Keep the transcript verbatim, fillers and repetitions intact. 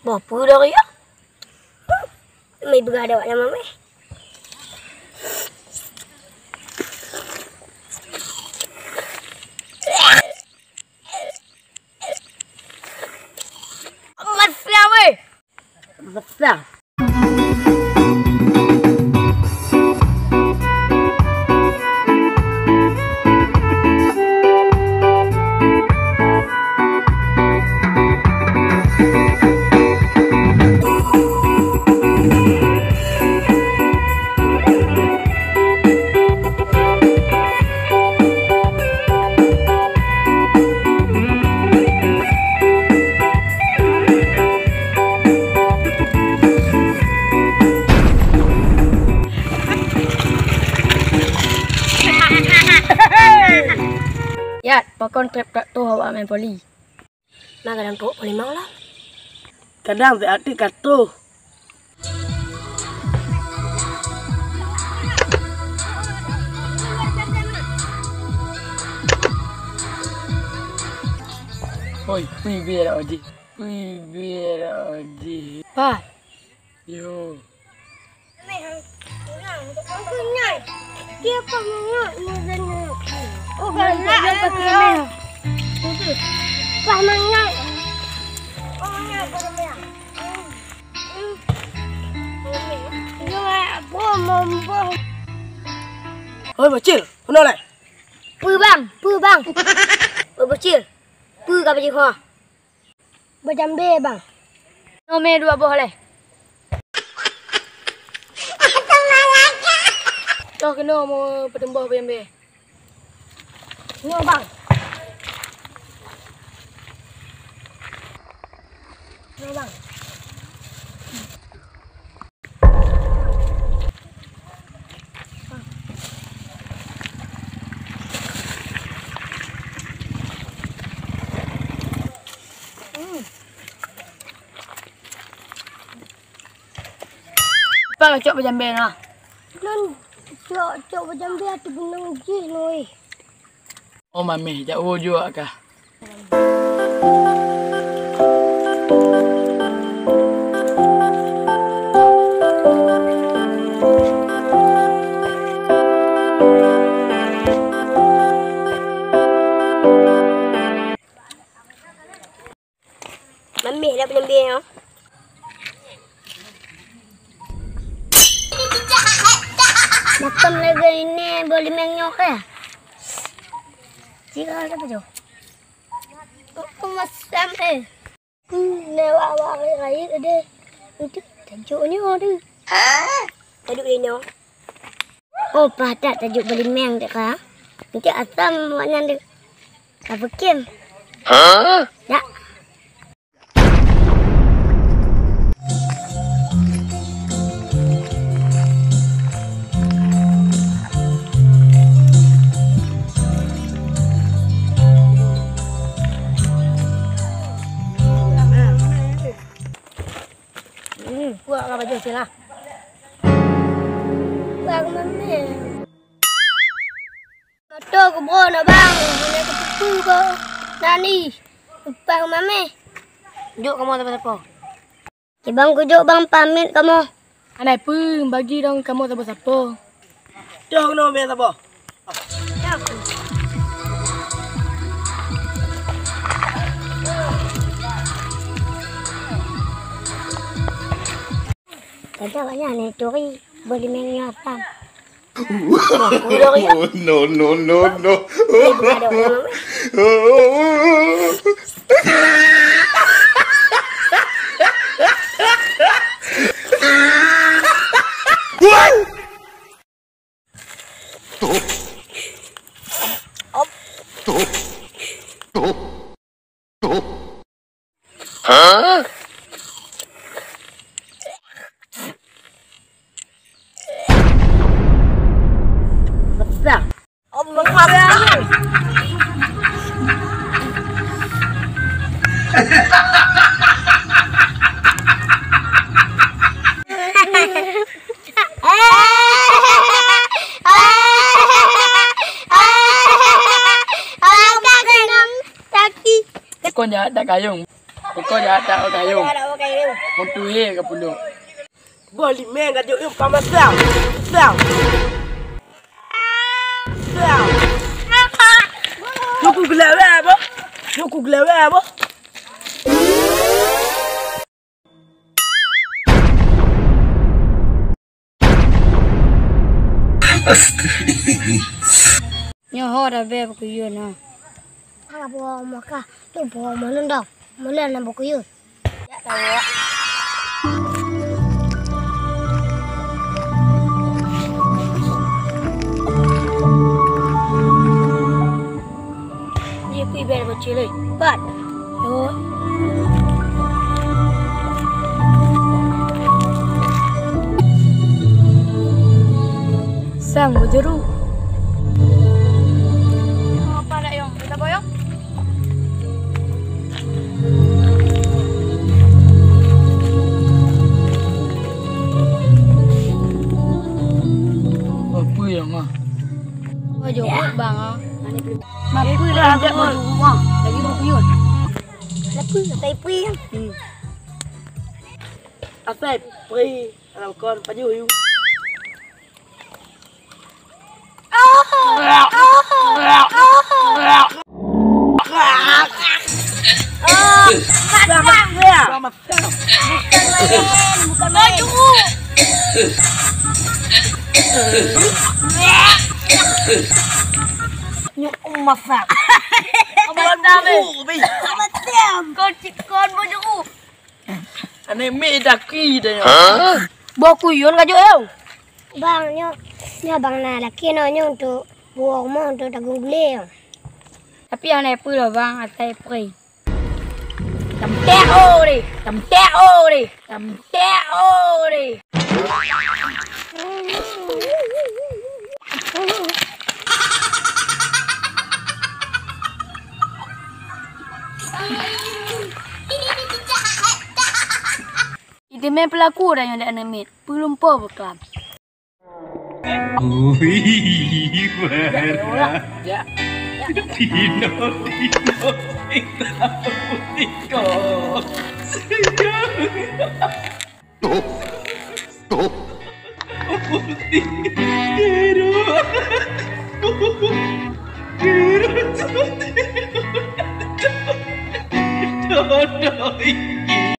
Oh, peue dari ya? Mai peugah dawat nama meh. Masa weh. Masa. Yat, pakon trép trap tuh awak main voli? Ma kadang trok peulimong lah. Kadang siat ka troh. Hoi, pui biar aja. Pui biar aja. Bah. Yo. Oi, Bocil, keunoe lé. Peue, Bang? Peue, Bang? Oi, Bocil, peue ka beujihoe? Bajambé, Bang. Nyoe mé dua boh lé. Toh keunoe meupeuteumbôh bajambé. Nyoe, Bang. Nyoe, Bang. Pang cok bajambé na. Lôn cok, cok bajambé ateueh beunong jih, Noe. Oh, mameh, jak woe juak kah? Mameh dah peuleumbie nyoe. Makam lagèe ini boh limeng nyoe kah? Sira ada apa tu? Oh, masam eh. Hmm, lewat awak rayeuk deh. Itu tajuk nyoe tu. Tajuk dia nyoe. Oh, paih that tajuk boh limeng dek ka. Eunteuk asam awaknyan deuh. Ka beukem. Hah? Dak. Hmm, kuat ka baju sila. Bang Mameh. Moto kubroe na bang, hana kuteupeu ko nani. Upah Mameh. Jok kamoe sapo-sapo. Di bang kujok bang pamit kamoe. Hana peue bagi dong kamoe sapo-sapo. Toh keunoe bèe saboh. Tadi awaknyan neuturi boh limeng nyoe asam. No, no, no, no. Hah? Besar. Allah Akbar. Kon jahat dak kayong. Kau jahat tak kau kayu. Untuk he ke punduk. Boh limeng ka jok yum pamasang. Sang. Sang. Nyoku gelewe apa? Nyoku gelewe apa? Nyoe ho dah bèe beukuyun ha. Hana po maka, tu po meulon dong. Meulon na beukuyun. Jak tahu. Jipui bèe bocil lé. Pat. Yo. Sang beujeuru. Apa nak yong? Kita boyong. Apa yang ah? Oh, jaweueb bang ah. Mapeue dah jak baju rumah lagi beukuyun. Lepeue asai peue. Hmm. Asai peue kalau kon pajoh yum. Bukan main, bukan main. Nyok masak. Abang Dam, eh. Abang Dam. Kau cik kon baju. Aneuk miet daki dah nyoe. Boh kuyun ka jok eu. Bang, nyoe, nyoe bang na laki nyoe, nyoe untuk buoh rumoh untuk dagang gulé. Tapi hana peue lom bang, asai peue. Tamtek oh deh, tamtek oh deh, tamtek oh deh. Ideumé peulaku dah nyoe lé aneuk miet, peulumpo beuklam. Ui, bara. Tino, tino, tino, tino.